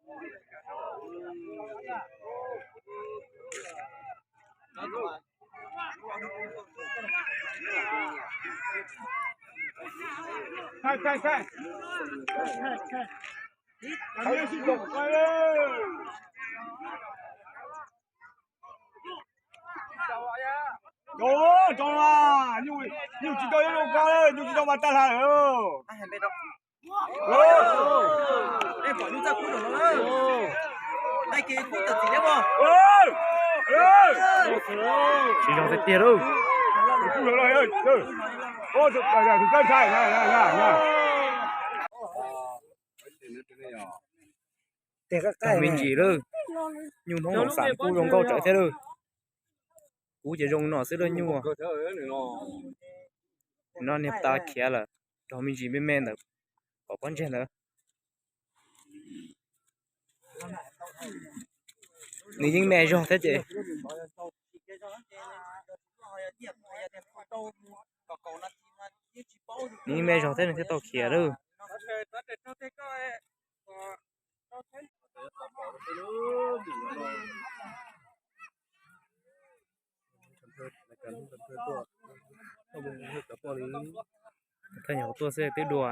Nyuj tsis tau, nyuj tsis tau mas tag lawm. Tsis zoo tiag tiag lauj. Tag me ntsis lawm. Nyuj Hmoob Noom Xas kuj zoo nkauj tsawv thiab lawm. Kuv ces zoo no xwb lawm nyuj. No niag tas khiav lawm, raug me ntsis me me ntawm qhov pob ntseg ntawd. Nws yeej me zog thiab ces. Nws yeej me zog thiab nws thiaj tau khiav lawm. Thaj nyuag tuaj xwb twb dua.